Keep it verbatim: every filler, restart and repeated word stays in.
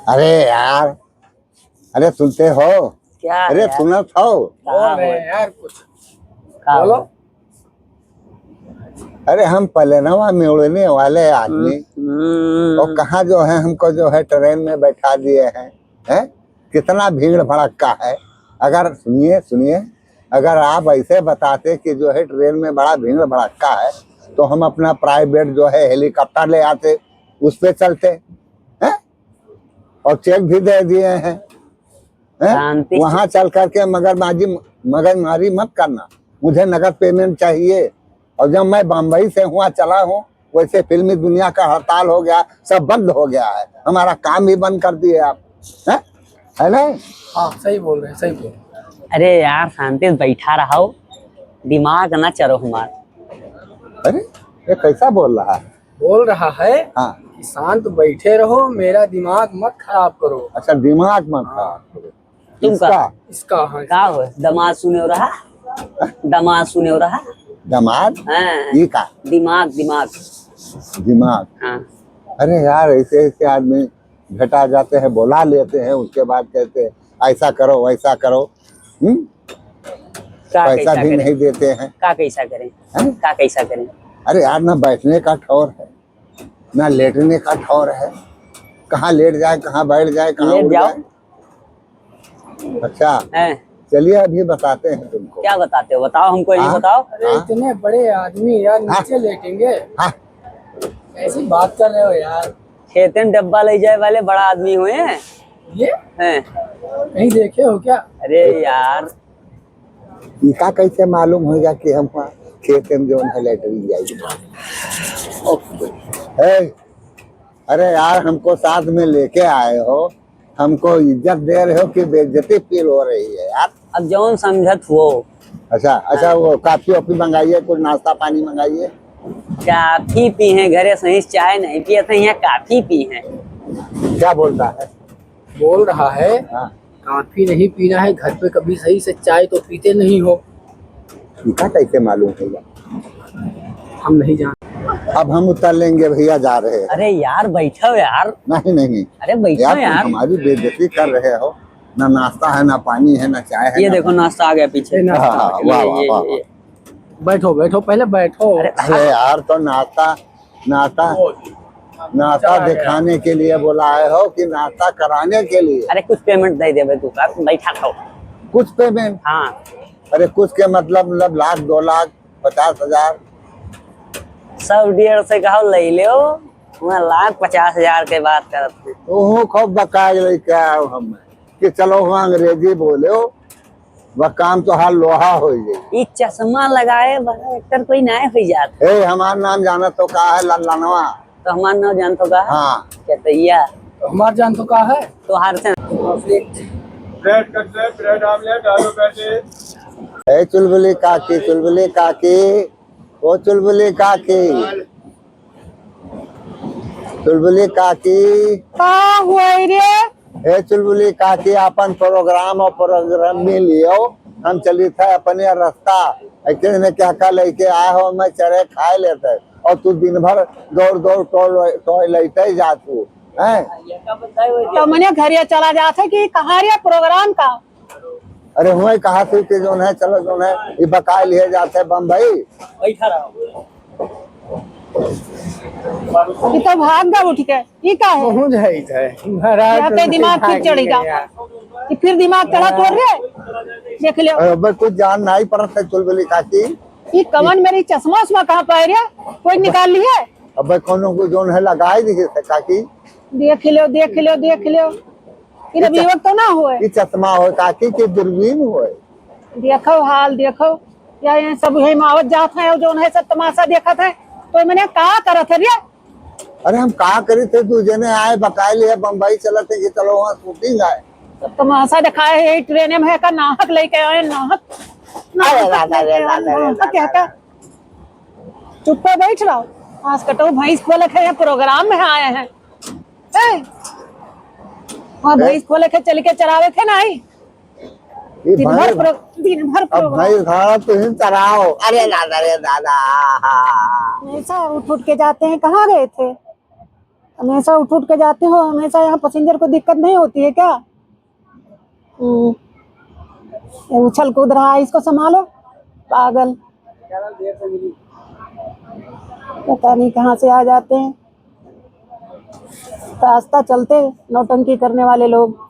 अरे यार, अरे सुनते हो? क्या अरे यार? सुनत हो? का बोल रहे हो? हैं यार कुछ? का बोलो। बोल? अरे हम पलेनवा में उड़ने वाले आदमी, हम्म। और कहाँ जो है हमको जो है ट्रेन में बैठा दिए हैं, हैं? कितना भीड़ भड़क्का है। अगर सुनिए, सुनिए, अगर आप ऐसे बताते कि जो है ट्रेन में बड़ा भीड़ भड़क्का है, तो हम अपना प्राइवेट जो है हेलीकॉप्टर ले आते, उस पे चलते, हैं? और चेक भी दे दिए हैं, हैं? शांति से। वहाँ चल करके मगरमाजी, मगरमारी मत करना, मुझे नगद पेमेंट चाहिए। और जब मैं बम्बई से हुआ चला हूँ, वैसे फिल्मी दुनिया का हड़ताल हो गया, सब बंद हो गया है, हमारा काम भी बंद कर दिए आप, हैं? है ना? हाँ, सही बोल रहे हैं, सही बोल रहे हैं। अरे यार, शांति से बैठा रहो, दिमाग ना चरो हमार। अरे, ये कैसा बोल रहा है? बोल रहा है हाँ। कि शांत बैठे रहो, मेरा दिमाग मत खराब करो। अच्छा, दिमाग मत हाँ। खराब करो। तुम इसका? का? इसका, हाँ, का इसका। हो? दमाद सुने हो रहा? दमाद सुने हो रहा? दमाद? हाँ। ये का? दिमाग, दिमाग। दिमाग। हाँ। अरे यार, ऐसे, ऐसे आदमी भेटा जाते हैं, बुला लेते हैं, उसके बाद कहते हैं, "ऐसा करो, वैसा करो।" हम्म? का पैसा कैसा भी करें? नहीं देते हैं। का कैसा करें? हैं? का कैसा करें? अरे यार, ना बैठने का ठौर है, ना लेटने का ठौर है। कहाँ लेट जाए, कहाँ बैठ जाए, कहाँ लेट उठ जाओ। जाए। अच्छा, हैं? चलिए, अभी बताते हैं तुमको। क्या बताते हो? बताओ, हमको यही हाँ? बताओ। अरे, हाँ? इतने बड़े आदमी यार, हाँ? नीचे लेटेंगे? हाँ? ऐसी बात कर रहे हो यार। खेते में डब्बा ले जाए वाले बड़ा आदमी हुए हैं। ये? हैं? कहीं देखे हो क्या? अरे यार। इका कैसे मालूम होगा कि हम वहाँ खेते में जौन है लेटरिन जाएगी? ए, अरे यार, हमको साथ में लेके आए हो, हमको इज्जत दे रहे हो कि बेइज्जती फील हो रही है यार? अब जौन समझत हो। अच्छा, अच्छा, हाँ। वो कॉफी वॉफी मंगाइए, कुछ नाश्ता पानी मंगाइए। कॉफी पी हैं, घरे सही चाय नहीं पिए थे, यहाँ कॉफी पी हैं। क्या बोलता है? बोल रहा है, हाँ। कॉफी नहीं पीना है, घर पे कभी सही से चाय तो पीते नहीं हो। इका कैसे मालूम होगा? हम नहीं जानते। अब हम उतर लेंगे भैया, जा रहे हैं। अरे यार, बैठो यार। नहीं, नहीं, नहीं। अरे बैठो यार, तुम यार। हमारी बेइज्जती कर रहे हो। ना नाश्ता है, ना पानी है, ना चाय है, ये ना देखो, पानी। नाश्ता आ गया पीछे। ये नाश्ता। हाँ, हाँ, ये, वाह, ये, वाह, ये, वाह, ये। वाह। बैठो, बैठो, पहले बैठो। अरे, अरे यार, तो नाश्ता, नाश्ता, नाश्ता दिखाने के लिए बुलाए हो कि नाश्ता कराने के लिए? अरे, कुछ पेमेंट दे देबे तू का, बैठा खाओ। कुछ पेमेंट? हाँ। अरे, कुछ के मतलब, मतलब लाख, दो लाख, पचास हजार? सौ डेढ़ सौ का हो, ले लो, वहाँ लाख पचास हजार के बात करत हैं। ओहो, खूब बकाए लेके आयो हम कि चलो वहाँ अंग्रेजी बोलो, वह काम तो हाल लोहा हो जाए। ई चश्मा लगाए बड़ा एक्टर कोई नाय हो जात। ए, हमार नाम जानत हो का है? लल्लनवा। तो हमार नाम जानत हो का है? हाँ। चटैया। तो हमार जानत हो का है? तोहार से। ब्रेड कटलेट, ब्रेड आमलेट, आलू पैटी। ए चुलबुली काकी, चुलबुली काकी, ओ चुलबुली काकी। चुलबुली काकी। का हुआ रे? हे चुलबुली काकी, आपन प्रोग्राम और प्रोग्राम में लियो, हम चलित है अपने रास्ता। ऐसे में क्या का लेके आए हो, मैं चरे खाए लेते, और तू दिन भर दौड़ दौड़ टॉय-, टॉयलेट ही जात हो, हैं? तो मने घरे चला जात है कि कहाँ रे प्रोग्राम का? अरे हुए कहा थे कि जौन है, चलो जौन है, ये बकाए लिए जाते हैं बम्बई। बैठा रहो। ये तो भाग गया उठ के। ये का है? पहुंच है इधर। महाराज या तो तो दिमाग फिर चढ़ेगा। कि फिर दिमाग चढ़ा तोड़ रे। देख लो। अबे कुछ जान नाहीं पड़त है चुलबुली काकी। ई कवन मेरी चश्मा उश्मा कहाँ पाए रे? कोई निकाल लिए? अबे कौनो को जौन है लगाए दिए थे काकी। देख लो, देख लो, देख लो। ई ई च-, रविवक तो ना होए। ई चश्मा होए काकी के दूरबीन होए। देखो हाल, देखो। या ये सब यही मावत जात है और जौन है सब तमाशा देखत है। तो मैंने का करत है रे? अरे हम का करी थे, दू जने आए, बकाए लिए बम्बई चलत है कि चलो वहाँ shooting आए। तो तमाशा दिखाए है, यही train में है का नाहक लेके आए, नाहक, अरे नाहक ला, ला, लेके ला, आए, ला, ला, नाहक ला, है ला, का? ला। चुप्पे बैठ रहो। आज कटो भैंस खोले के यहाँ program में आए हैं। ए, हाँ, ए? भैंस खोले के चल के चरावे के नाहीं। ये दिन भर भैंस, प्रो-, दिन भर अब program। भैंस घाड़ा तो ही चराओ। अरे दादा, अरे दादा। हमेशा उठ उठ के जाते हैं, कहाँ गए थे? हमेशा उठ उठ के जाते हो, हमेशा यहाँ passenger को दिक्कत नहीं होती है क्या? हम्म, ये उछल कूद रहा है, इसको संभालो, पागल। पता नहीं कहाँ से आ जाते हैं, रास्ता चलते नौटंकी करने वाले लोग।